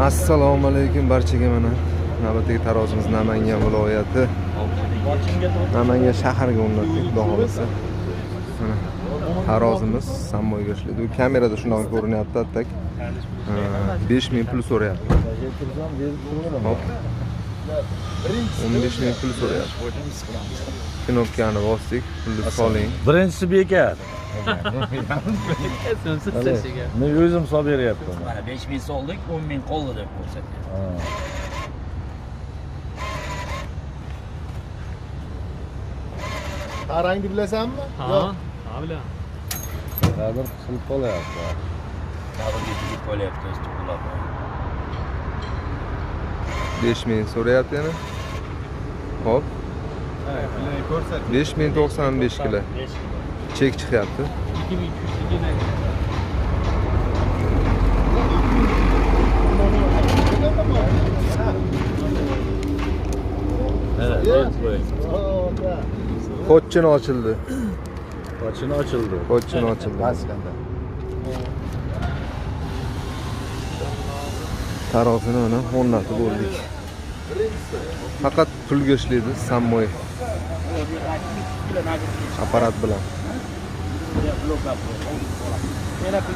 Assalomu alaykum barchaga. Mana navbatdagi tarozimiz Namangan viloyati, Namangan shahriga o'rnatdik, xudo xohlasa. Mana tarozimiz sammoyga ishlaydi. U kamerada shunaqa ko'rinyapti, attak 5000 pul so'rayapti. Hop. 15 000 pul so'rayapti. Knopkani bosdik, pulni soling. Birinchisi bekor. Men o'zim hisob beryapman. Mana 5000 soldik, 10 000 qoldi deb ko'rsatyapti. Tarangni bilasanmi? Ha, ha, bilaman. Qadr qisilib qolyapti. Davrga yetib qolyapti o'zi to'lab. 5000 so'rayapti yana. Hop. 5095 kilo. Chek chiqyapti. 2200 kilo. Mana, berib qo'ying. Pochchini ochildi. Qochini ochildi. Pochchini ochildi. Tarozini mana o'rnatib bo'ldik. Faqat pulga ishlaydi, sammoy apparat bilan. Yana pul.